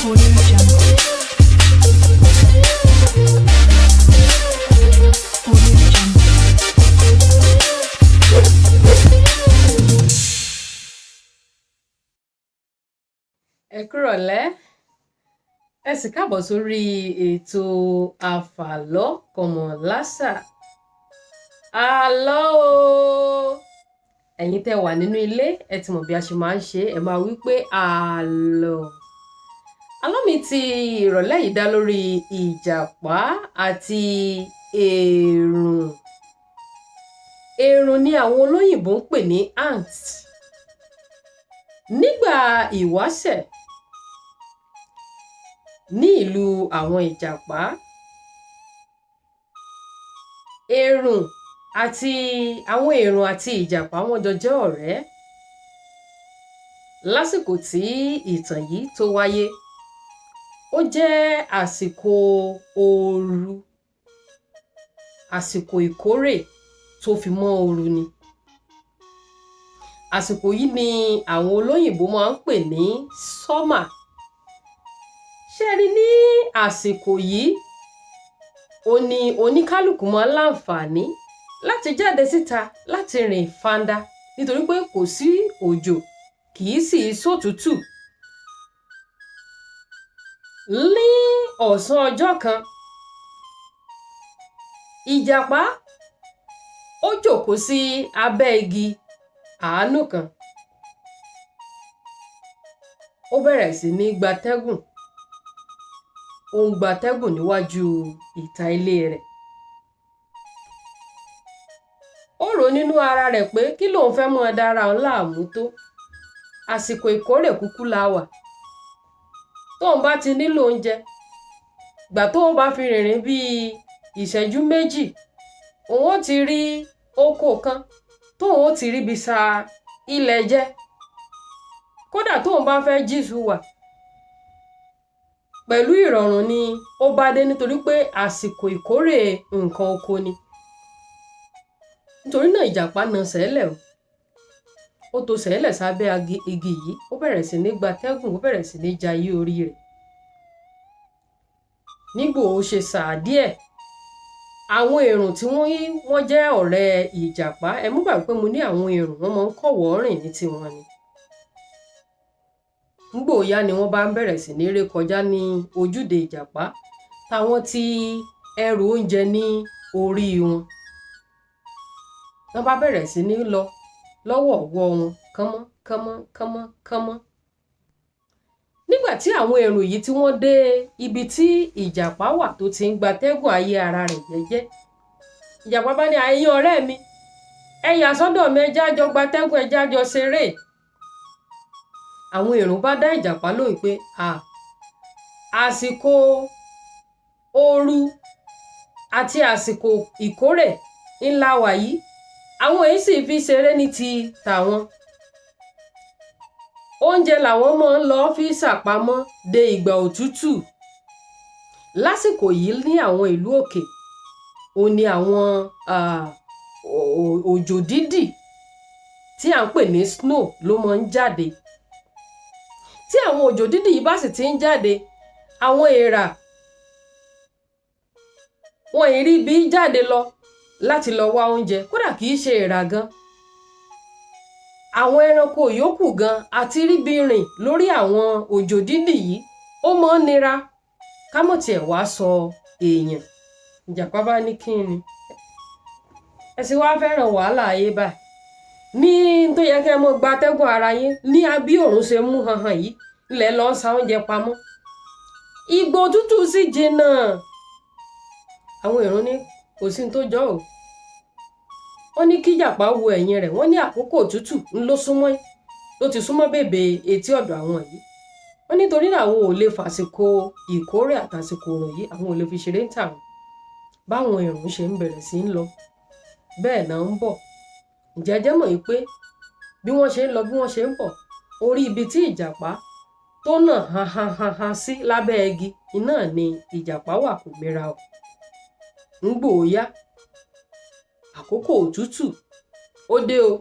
Audio Jungle. Audio Jungle. Ẹ kúrọ̀lẹ́, ẹ sì káàbọ̀ sórí ètò Àfàlọ́-kọmọ-lásà. Àlọ́ o! Ẹ̀yin tẹ́ wà nínú ilé, ẹ ti mọ̀ bí a ṣe máa ń ṣe, ẹ máa wí pé àlọ́. Àlọ́ mi ti ìrọ̀lẹ́ yìí dá lórí ìjàpá àti èrùn. Èrùn ni àwọn olóyìnbó ń pè ní ant. Nígbà ìwáṣẹ̀, ní ìlú àwọn ìjàpá, èrùn àti àwọn èrùn àti ìjàpá, wọ́n jọ jẹ́ ọ̀rẹ́. Lásìkò tí ìtàn yìí tó wáyé, ó jẹ́ àsìkò ooru, àsìkò ìkórè tó fi mọ́ ooru ni. Àsìkò yìí ni àwọn olóyìnbó máa ń pè ní summer. Ṣé ẹ rí, ní àsìkò yìí, òun ni oníkálùkù máa ń láǹfààní láti jáde síta láti rìn fanda, nítorí pé kò sí òjò, kì í sì í sòtútù. Ní ọ̀sán ọjọ́ kan, ìjàpá ó jókòó sí abẹ́ igi àánú kan. Ó bẹ̀rẹ̀ sí ní gbatẹ́gùn. Ó ń gbatẹ́gùn níwájú ìta ilé rẹ̀. Ó rò ó nínú ara rẹ̀ pé kí lòun fẹ́ máa dára òun láàmú tó? Àsìkò ìkórè kúkú la wà. Tóun bá ti nílò oúnjẹ, ìgbà tóun bá fi rìnrìn bíi ìṣẹ́jú 2, òun ó ti rí oko kan tóun ó ti ríbi sa ilẹ̀ jẹ. Kódà tóun bá fẹ́ jíṣu wà, pẹ̀lú ìrọ̀rùn ni ó bá dé, nítorí pé àsìkò ìkórè nǹkan oko ni. Nítorí náà, ìjàpá na sẹ́lẹ̀ o. Ó to sẹ́lẹ̀ sábẹ́ igi yìí, ó bẹ̀rẹ̀ sí ní gbatẹ́gùn, ó bẹ̀rẹ̀ sí ní jayé orí rẹ̀. Nígbò ó ṣe sàá díẹ̀, àwọn èrùn tí wọ́n jẹ́ ọ̀rẹ́ ìjàpá, ẹ mú gbàgbé pé mo ní àwọn èrùn, wọ́n máa ń kọ́wọ̀ọ́ rìn ní tiwọn ni. Ńgbò ó yá ni wọ́n bá ń bẹ̀rẹ̀ sí ní ré kọjá ní ojúde ìjàpá, táwọn ti ẹrù oúnjẹ ní orí wọn. Wọ́n bá bẹ̀rẹ̀ sí ní lọ lọ́wọ̀ọ̀wọ́ wọn, kánmọ́ kánmọ́ kánmọ́ kánmọ́. Nígbà tí àwọn èrò yìí tí wọ́n dé ibi tí ìjàpá wà tó ti ń gbatẹ́gùn ayé ara rẹ̀ jẹ́jẹ́, ìjàpá bá ní, "Ẹ̀yin ọ̀rẹ́ mi, ẹ yà sọ́dọ̀ mi, ẹ jẹ́ á jọ gbatẹ́gùn, ẹ jẹ́ á jọ ṣeré." Àwọn èrò bá dá ìjàpá lóhùn pé à àsìkò ooru àti àsìkò ìkórè ńlá wà yìí, àwọn èyí sì fi ṣeré ní ti tàwọn. Oúnjẹ làwọn máa ń lọ fi ṣàpamọ́ de ìgbà òtútù. Lásìkò yìí, ní àwọn ìlú òkè, òun ni àwọn òjò dídì tí à ń pè ní snow ló máa ń jáde. Tí àwọn òjò dídì yìí bá sì ti ń jáde, àwọn èèrà wọn ì rí bí jáde lọ láti lọ wá oúnjẹ. Kódà kì í ṣe èèrà gan, àwọn ẹranko yòókù gan àti ríbi rìn lórí àwọn òjò dídì yìí, ó máa ń nira, ká mọ̀ tiẹ̀ wá sọ èèyàn. Ìjàpá bá ní, "Kí ni ẹ sì wá fẹ́ràn wàhálà ayé báyìí ní tó yẹ kẹ́ ẹ mọ́ gba atẹ́gùn ara yín ní abí òrùn ṣe mú hanhan yìí, ilẹ̀ lọ ń sa oúnjẹ pamọ́? Ìgbò òtútù sì jìnnà." Àwọn èrò ní kò sí ní tó jọ ọ́. Wọ́n ní kí ìjàpá wo ẹ̀yìn rẹ̀. Wọ́n ní àkókò òtútù ń ló súnmọ́, ló ti súnmọ́ bèbè etí ọ̀dọ̀ àwọn yìí. Wọ́n nítorí náà, àwọn ò lè fàsìkò ìkórè àtàsìkò òrùn yìí, àwọn ò lè fi ṣeré ń tà wọ́n. Báwọn èrò ṣe ń bẹ̀rẹ̀ sí ń lọ bẹ́ẹ̀ náà ń bọ̀. Ǹjẹ́ ẹ jẹ́ mọ̀ yìí pé bí wọ́n ṣe ń lọ, bí wọ́n ṣe ń bọ̀, orí ibi tí ìjàpá tó nà hanhanhanhan sí lábẹ́ igi iná ni ìjàpá wà, kò mira o. Ń gbòóyá, àkókò òtútù ó dé o.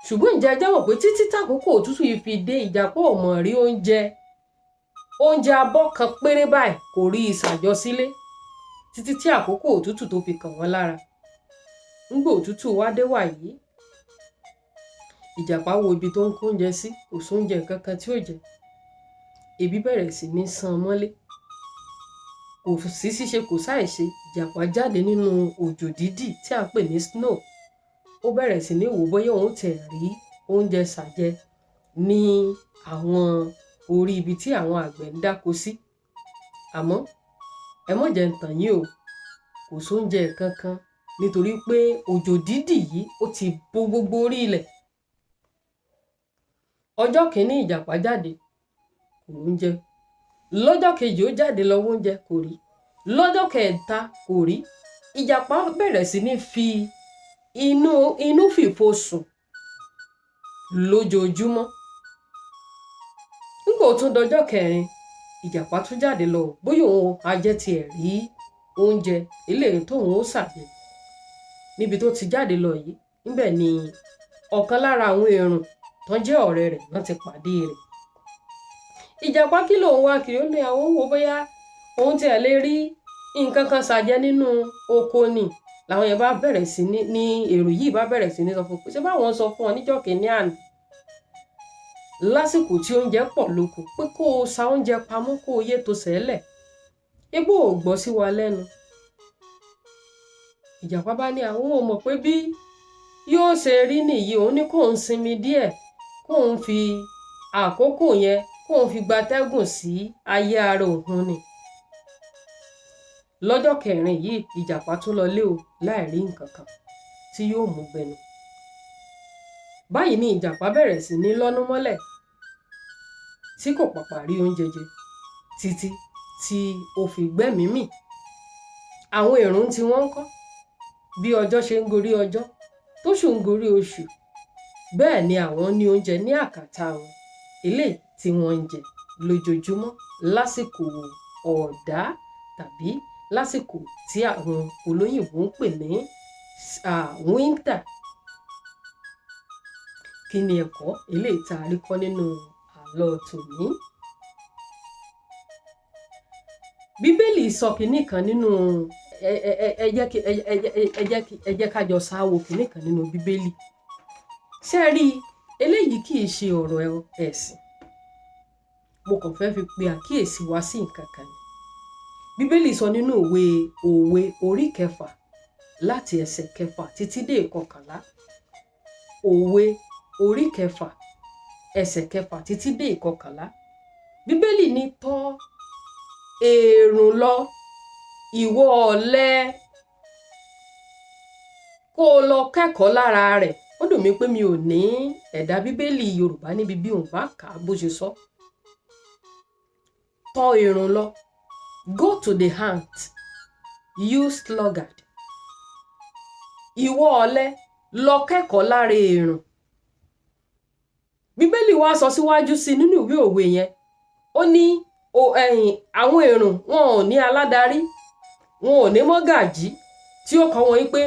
Ṣùgbọ́n ǹjẹ́ ẹ jẹ́ mọ̀ pé títí tákòókò òtútù yìí fi dé, ìjàpá ò mọ̀ rí oúnjẹ. Oúnjẹ abọ́ kan péré báyìí kò rí ìsàjọ sílé títí tí àkókò òtútù tó fi kàn wọ́n lára. Ńgbà òtútù wá dé wàyí, ìjàpá wo ibi tó ń kó oúnjẹ sí, kò sóúnjẹ kankan tí ó jẹ. Ebi bẹ̀rẹ̀ sí ní sán mọ́lé. Kò sí ṣíṣe, kò sáìṣe, ìjàpá jáde nínú òjò dídì tí à ń pè ní snow. Ó bẹ̀rẹ̀ sí ní wò bóyá òun tiẹ̀ rí oúnjẹ ṣàjẹ ní àwọn orí ibi tí àwọn àgbẹ̀ ń dáko sí. Àmọ́ ẹ mọ̀ jẹ́ ń tàn yín o, kò sóúnjẹ kankan nítorí pé òjò dídì yìí, ó ti bo gbogbo orí ilẹ̀. Ọjọ́ kìíní, ìjàpá jáde, kò róúnjẹ. Lọ́jọ́ kejì, ó jáde lọ wóúnjẹ, kò rí. Lọ́jọ́ kẹta, kò rí. Ìjàpá bẹ̀rẹ̀ sí ní fi inú fìfo sùn lójoojúmọ́. Nígbà ó tún dọjọ́ kẹrin, ìjàpá tún jáde lọ bóyá òun á jẹ́ tiẹ̀ rí oúnjẹ eléyìí tóun ó ṣàjẹ. Níbi tó ti jáde lọ yìí, níbẹ̀ ni ọ̀kan lára àwọn èrùn tó jẹ́ ọ̀rẹ́ rẹ̀ wọ́n ti pàdé rẹ̀. Ìjàpá, kí lòun wá kiri? Ó ní àwọn ń wo bóyá òun tiẹ̀ lè rí nǹkan kan ṣàjẹ nínú oko ni. Làwọn yẹn bá bẹ̀rẹ̀ sí ní èrò yìí bá bẹ̀rẹ̀ sí ní sọ fún un pé ṣé báwọn sọ fún ọ níjọ́ kìíní àná, lásìkò tí oúnjẹ pọ̀ lóko, pé kó o sa oúnjẹ pamọ́, kó o yé to sẹ́lẹ̀ ebó ò gbọ́ sí wa lẹ́nu. Ìjàpá bá ní àwọn ò mọ̀ pé bí yóò ṣe rí nìyí. Òun ní kóun sinmi díẹ̀, kóun fi àkókò yẹn, kóun fi gbatẹ́gùn sí ayé ara òun ni. Lọ́jọ́ kẹrin yìí, ìjàpá tún lọ lé o láì rí nǹkan kan tí yóò mú gbẹnu. Báyìí ni ìjàpá bẹ̀rẹ̀ sí ní lọ́nú mọ́lẹ̀ tí kò pàpà rí oúnjẹ jẹ títí tí ó fi gbẹ́mìí mì. Àwọn èrò tí wọ́n ń kọ́ bí ọjọ́ ṣe ń gorí ọjọ́, tóṣù ń gorí oṣù, bẹ́ẹ̀ ni àwọn ní oúnjẹ ní àkàtà wọn eléyìí tí wọ́n ń jẹ lójoojúmọ́ lásìkò ọ̀dá tàbí lásìkò tí àwọn olóyìnbó ń pè ní winter. Kí ni ẹ̀kọ́ eléyìí tá a rí kọ́ nínú àlọ́ tòní? Bíbélì sọ kinní kan nínú ẹ ẹ ẹ jẹ́ kí ẹ ẹ jẹ́ kí ẹ jẹ́ ká jọ sáwo kinní kan nínú Bíbélì. Ṣé ẹ rí eléyìí? Kì í ṣe ọ̀rọ̀ ẹ̀sìn, mo kàn fẹ́ fi pe àkíyèsí wa sí nǹkan kan ni. Bíbélì sọ nínú ìwé Òwe orí 6 láti ẹsẹ̀ 6 títí dé 11. Òwe orí 6, ẹsẹ̀ 6 títí dé 11. Bíbélì ní, "Tọ̀ èrùn lọ, ìwọ ọ̀lẹ, kó o lọ kẹ́kọ̀ọ́ lára rẹ̀." Ó dùn mí pé mi ò ní ẹ̀dà Bíbélì Yorùbá níbi bí òun bá kà á bó ṣe sọ. Tọ̀ èrùn lọ, go to the ant, you sluggard. Ìwọ ọ̀lẹ, lọ kẹ́kọ̀ọ́ lára èrùn. Bíbélì wá sọ síwájú sí nínú ìwé Òwe yẹn, ó ní ẹ̀yìn àwọn èrùn, wọn ò ní aládarí, wọn ò ní mọ́gàjí tí ó kọ́ wọn yí pé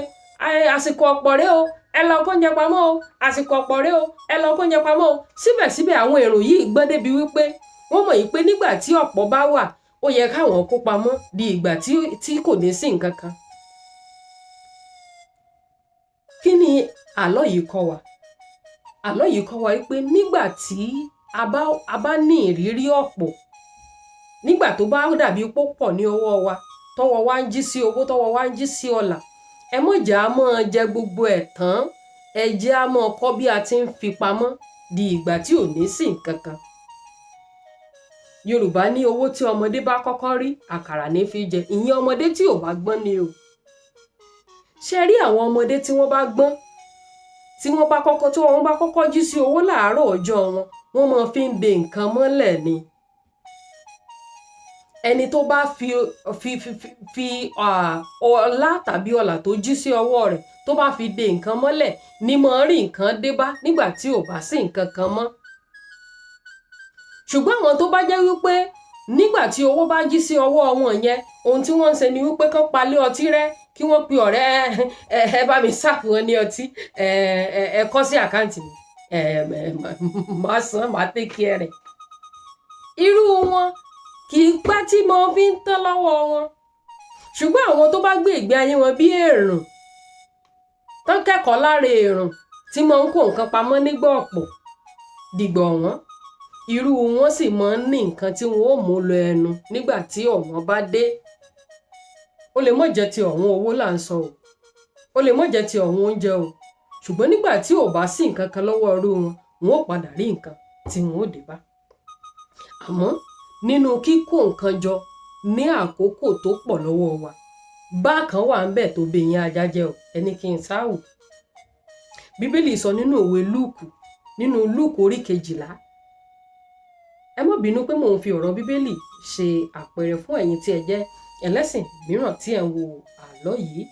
àsìkò ọ̀pọ̀ rẹ o, ẹ lọ kóúnjẹ pamọ́ o, àsìkò ọ̀pọ̀ rẹ o, ẹ lọ kóúnjẹ pamọ́ o. Síbẹ̀síbẹ̀, àwọn èrò yìí gbọ́n débi wípé wọ́n mọ̀ yìí pé nígbà tí ọ̀pọ̀ bá wà, ó yẹ káwọn kó pamọ́ di ìgbà tí kò ní sí nǹkan kan. Kí ni àlọ́ yìí kọ́ wa? Àlọ́ yìí kọ́ wa wípé nígbà tí a bá ní ìrírí ọ̀pọ̀, nígbà tó bá dàbí pó pọ̀ ní ọwọ́ wa, tọ́wọ́ wa ń jí sí owó, tọ́wọ́ wa ń jí sí ọlà, ẹ mọ̀ jẹ́ á máa jẹ gbogbo ẹ̀ tán. Ẹ jẹ́ á máa kọ́ bí a ti ń fi pamọ́ di ìgbà tí ò ní sí nǹkan kan. Yorùbá ní owó tí ọmọdé bá kọ́kọ́ rí, àkàrà ní fi jẹ. Ìyẹn ọmọdé tí ò bá gbọ́n ni o. Ṣe rí àwọn ọmọdé tí wọ́n bá gbọ́n, tí wọ́n bá kọ́kọ́ jí sí owó láàárọ̀ ọjọ́ wọn, wọ́n máa fi ń de nǹkan mọ́lẹ̀ ni. Ẹni tó bá fi ọlá tàbí ọlà tó jí sí ọwọ́ rẹ̀, tó bá fi de nǹkan mọ́lẹ̀ ní máa rí nǹkan dé bá nígbà tí ò bá sí nǹkan kan mọ́. Ṣùgbọ́n àwọn tó bá jẹ́ wípé nígbà tí owó bá jí sí ọwọ́ wọn yẹn, ohun tí wọ́n ń ṣe ni wípé kán palẹ̀ ọtí rẹ́, kí wọ́n pe ọ̀rẹ́, ẹ ẹ bá mi sáàpù wọn ní ọtí, ẹ ẹ ẹ kọ sí account mi, ẹ ẹ máa san, máa take care rẹ̀, irú wọn Kì í pẹ́ tí mo fi ń tán lọ́wọ́ wọn. Ṣùgbọ́n àwọn tó bá gbé ìgbé ayé wọn bí èrùn, tán kẹ́kọ̀ọ́ lára èrùn tí máa ń kó nǹkan pamọ́ nígbà ọ̀pọ̀ dìgbà ọ̀wọ́n, irú wọn sì máa ń ní nǹkan tí wọn ó mú lọ ẹnu nígbà tí ọ̀wọ́n bá dé. Ó lè má jẹ́ ti ọ̀wọ́n owó là ń sọ o, ó lè má jẹ́ ti ọ̀wọ́n oúnjẹ o, ṣùgbọ́n nígbà tí ò bá sí nǹkan kan lọ́wọ́ irú wọn, wọn ó padà rí nǹkan tí wọn ó dé bá. Àmọ́ nínú kíkó nǹkan jọ ní àkókò tó pọ̀ lọ́wọ́ wa, bákan wà ń bẹ̀ tó bẹ̀yìn ajá jẹ́ o. Ẹni kí n sáwò. Bíbélì sọ nínú ìwé Lúùkù, nínú Lúùkù orí 12. Ẹ má bínú pé mò ń fi ọ̀rọ̀ Bíbélì ṣe àpẹẹrẹ fún ẹ̀yin tí ẹ jẹ́ ẹlẹ́sìn mìíràn tí ẹ̀ ń wo àlọ́ yìí.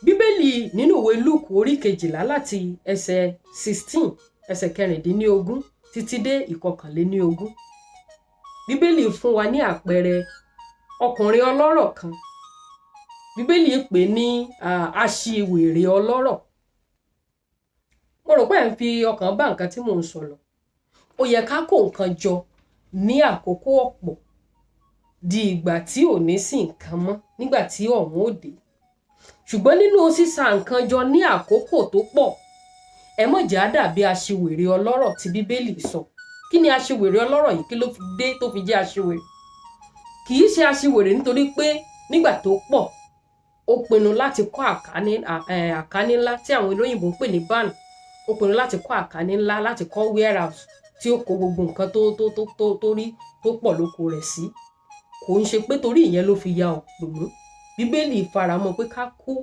Bíbélì nínú ìwé Lúùkù orí 12 láti ẹsẹ̀ 16, ẹsẹ̀ 16 títí dé 21. Bíbélì fún wa ní àpẹẹrẹ ọkùnrin ọlọ́rọ̀ kan. Bíbélì pè ní aṣiwèrè ọlọ́rọ̀. Mo rò pé ẹ̀ ń fi ọkàn bá nǹkan tí mò ń sọ lọ. Ó yẹ ká kó nǹkan jọ ní àkókò ọ̀pọ̀ di ìgbà tí ò ní sí nǹkan mọ́, nígbà tí ọ̀wọ́n ò dé. Ṣùgbọ́n nínú sísa nǹkan jọ ní àkókò tó pọ̀, ẹ má jẹ́ á dàbí aṣiwèrè ọlọ́rọ̀ tí Bíbélì sọ. Kí ni aṣiwèrè ọlọ́rọ̀ yìí? Kí ló dé tó fi jẹ́ aṣiwèrè? Kì í ṣe aṣiwèrè nítorí pé nígbà tó pọ̀, ó pinnu láti kọ́ àkání ńlá tí àwọn olóyìnbó ń pè ní barn. Ó pinnu láti kọ́ àkání ńlá, láti kọ́ warehouse tí ó kó gbogbo nǹkan tó rí tó pọ̀ lóko rẹ̀ sí. Kò ń ṣe pé torí ìyẹn ló fi ya òpònú. Bíbélì faramọ́ pé ká kó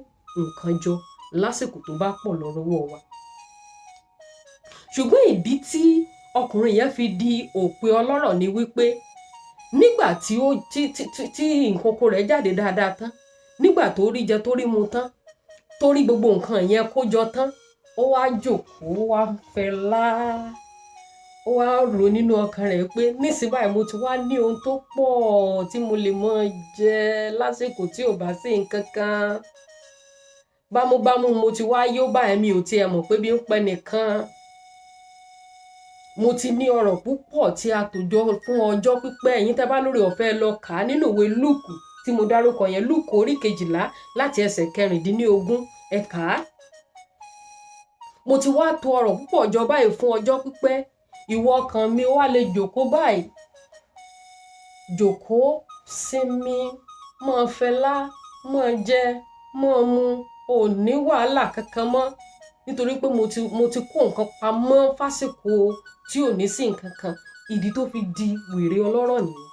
nǹkan jọ lásìkò tó bá pọ̀ lọ́wọ́ wa. Ṣùgbọ́n ìdí tí ọkùnrin yẹn fi di òpè ọlọ́rọ̀ ni wípé nígbà tí ó tí tí tí nǹkan oko rẹ̀ jáde dáadáa tán, nígbà tó rí jẹ, tó rí mu tán, tó rí gbogbo nǹkan yẹn kó jọ tán, ó wá jókòó, ó wá fẹlá, ó wá rò nínú ọkàn rẹ̀ pé nísìnyí báyìí, mo ti wá ní ohun tó pọ̀ tí mo lè máa jẹ lásìkò tí ò bá sí nǹkan kan. Bámúbámú mo ti wá yó báyìí, mi ò tiẹ̀ mọ̀ pé bí ń pẹ́ nìkan. Mo ti ní ọrọ̀ púpọ̀ tí a tò jọ fún ọjọ́ pípẹ́. Ẹ̀yin tẹ́ bá lórí ọ̀fẹ́, lọ kà á nínú ìwé Lúùkù tí mo dárúkọ yẹn, Lúùkù orí 12 láti ẹsẹ̀ 16, ẹ kà á. Mo ti wá tò ọrọ̀ púpọ̀ jọ báyìí fún ọjọ́ pípẹ́. Ìwọ ọkàn mi, wá lè jókòó báyìí, jókòó, sinmi, máa fẹlá, máa jẹ, máa mu, ò ní wàhálà kankan mọ́, nítorí pé mo ti kó nǹkan pamọ́ fásìkò tí ò ní sí nǹkan kan. Ìdí tó fi di wèrè ọlọ́rọ̀ nìyẹn.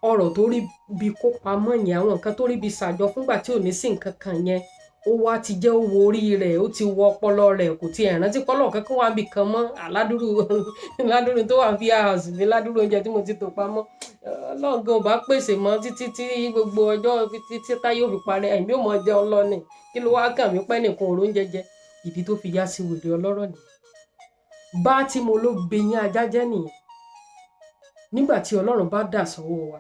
Ọrọ̀ tó rí bí kó pamọ́ yẹn, àwọn nǹkan tó rí bí ṣàjọ fúngbà tí ò ní sí nǹkan kan yẹn, ó wá ti jẹ́ owó orí rẹ̀, ó ti wọ ọpọlọ rẹ̀, kò tiẹ̀ rántí pọ́lọ̀ kankan wà níbì kan mọ́. Aládùúrú ládùúrú tó wà ní house mi, ládùúrú oúnjẹ tí mo ti tò pamọ́, Ọlọ́run gan ò bá pèsè mọ́ títí tí gbogbo ọjọ́ títí táyé ò fi parẹ́, ẹ̀mí ò mọ jẹun lọ ni. Kí ló wá kàn mí pẹ́ nìkan òró oúnjẹ jẹ? Ìdí tó fi yá sí wèrè ọlọ́rọ̀ nìyẹn. Bá tí mo ló bẹyín ajá jẹ́ nìyẹn. Nígbà tí Ọlọ́run bá dà sọ́wọ́ wa,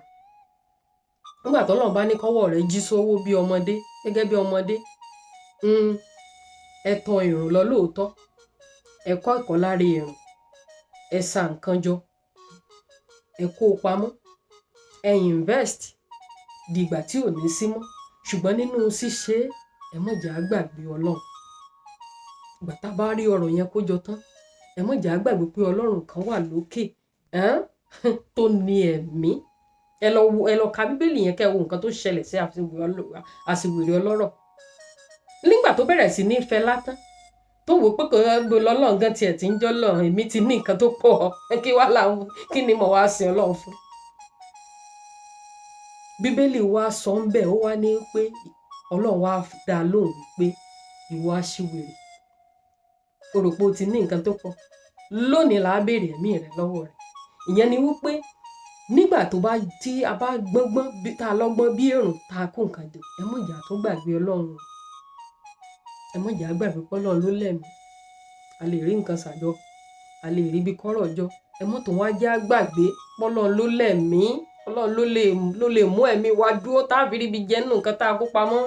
nígbà tí Ọlọ́run bá ní kọ́wọ́ rẹ̀ jí sówó bí ọmọdé, gẹ́gẹ́ bí ọmọdé, ẹ tọ ìrùn lọ lóòótọ́, ẹ kọ́ ẹ̀kọ́ lára ìrùn, ẹ sa nǹkan jọ, ẹ kó o pamọ́, ẹ invest di ìgbà tí ò ní sí mọ́. Ṣùgbọ́n nínú ṣíṣe, ẹ má jẹ́ á gbàgbé Ọlọ́run. Ìgbà tá a bá rí ọrọ̀ yẹn kó jọ tán, ẹ má jẹ́ á gbàgbé pé Ọlọ́run kan wà lókè tó ní ẹ̀mí. Ẹ lọ wo, ẹ lọ ka Bíbélì yẹn, kẹ́ ẹ wo nǹkan tó ṣẹlẹ̀ sí aṣiwèrè ọlọ́rọ̀ nígbà tó bẹ̀rẹ̀ sí ní fẹ́ látán, tó wò pé kò gbé lọ́lọ́run gan tiẹ̀ tí ń jọ́ lọ, èmi ti ní nǹkan tó pọ̀, kí wá làwọn, kí ni mo wá sin Ọlọ́run fún? Bíbélì wa sọ ń bẹ̀, ó wá ní pé Ọlọ́run wá dá a lóhùn wípé, "Ìwọ aṣiwèrè, o rò pé o ti ní nǹkan tó pọ̀, lónìí là á béèrè ẹ̀mí rẹ lọ́wọ́ rẹ̀." Ìyẹn ni wípé nígbà tó bá tí a bá gbọ́ngbọ́n tá a lọ́gbọ́n bí èrùn, tá a kó nǹkan jọ, ẹ mọ̀ ìjà tó gbàgbé Ọlọ́run o. Ẹ mọ̀ ìjà gbàgbé pé Ọlọ́run ló lẹ̀mí. A lè rí nǹkan ṣàjọ, a lè rí bí kọ́rọ̀ jọ, ẹ mọ̀ tó wá jẹ́ àgbàgbé pọ́lọ́run ló lẹ̀mí. Ọlọ́run ló lè mú ẹ̀mí wa dúró tá a fi ríbi jẹ́ nínú nǹkan tá a kó pamọ́.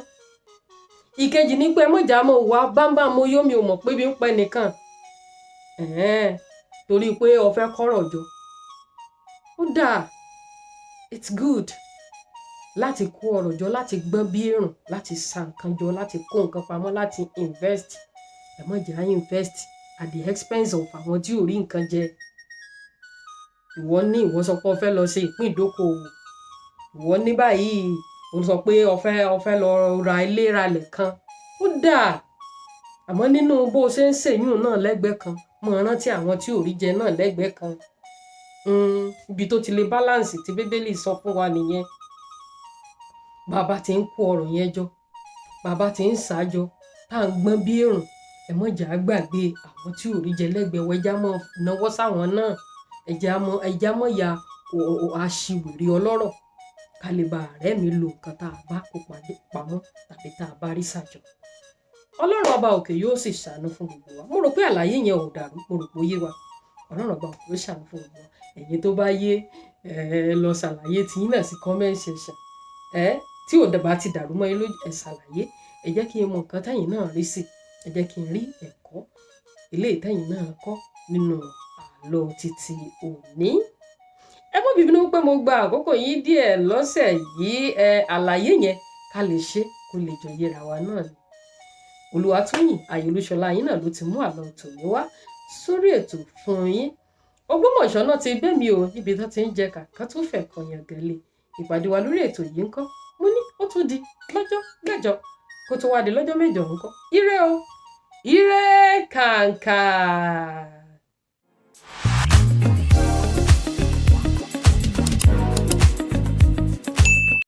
Ìkejì ní pé ẹ mọ̀ jà mọ̀ wá bámbá mo yó, mi ò mọ̀ pé bí ń pẹ́ nìkan, torí pé o fẹ́ kọ́rọ̀ jọ. Ó dáa, it's good láti kó ọrọ̀ jọ, láti gbọ́n bí èrùn, láti sa nǹkan jọ, láti kó nǹkan pamọ́, láti invest. Ẹ má jẹ́ á invest at the expense of àwọn tí ò rí nǹkan jẹ. Ìwọ ní, ìwọ sọ pé o fẹ́ lọ ṣe ìpín ìdókòwò, ìwọ ní báyìí, o sọ pé o fẹ́ lọ ra ilé, ralẹ̀ kan. Ó dáa, àmọ́ nínú bó o ṣe ń ṣèyún náà lẹ́gbẹ̀ẹ́ kan, mọ̀ rántí àwọn tí ò rí jẹ náà lẹ́gbẹ̀ẹ́ kan. Ibi tó ti lè balance tí Bíbélì sọ fún wa nìyẹn. Bàbá ti ń kó ọrọ̀ yẹn jọ, bàbá ti ń ṣàjọ, tá à ń gbọ́n bí èrùn, ẹ má jẹ́ á gbàgbé àwọn tí ò rí jẹ lẹ́gbẹ̀ẹ́ wa. Ẹ jẹ́ á máa náwó sáwọn náà. Ẹ jẹ́ á mọ́ ya aṣiwèrè ọlọ́rọ̀, ká lè bá rẹ́mi lo nǹkan tá a bá kó pamọ́ tàbí tá a bá rí ṣàjọ. Ọlọ́run Ọba òkè yóò sì ṣàánú fún gbogbo wa. Mo rò pé àlàyé yẹn ò dàrú, mo rò pé ó yé wa. Ọlọ́run Ọba òkè yóò ṣàánú fún gbogbo wa. Ẹ̀yin tó bá yé, ẹ lọ ṣàlàyé tiyín náà sí comment section. Ẹ tí ò bá ti dàrú mọ́ yín lójú, ẹ ṣàlàyé. Ẹ jẹ́ kí n mọ nǹkan tẹ́yin náà rí sí. Ẹ jẹ́ kí n rí ẹ̀kọ́ eléyìí tẹ́yin náà kọ́ nínú àlọ́ títí òní. Ẹ má bínú pé mo gba àkókò yín díẹ̀ lọ́sẹ̀ yìí. Ẹ àlàyé yẹn, ká lè ṣe kó lè jọ yéra wa náà ni. Olúwatóyìn Ayọ̀ Olúṣọlá yín náà ló ti mú àlọ́ tòní wá sórí ètò fún yín. Ògbómọ̀ṣọ́ náà ti gbé mi o, níbi tó ti ń jẹ kàkà tó fẹ̀ kan yàn gẹ̀lẹ́. Ìpàdé wa lórí ètò yìí ńkọ́? Mo ní ó tún di lọ́jọ́ mẹ́jọ. Kó tó wá di lọ́jọ́ mẹ́jọ ńkọ́, ire o, ire kàǹkà.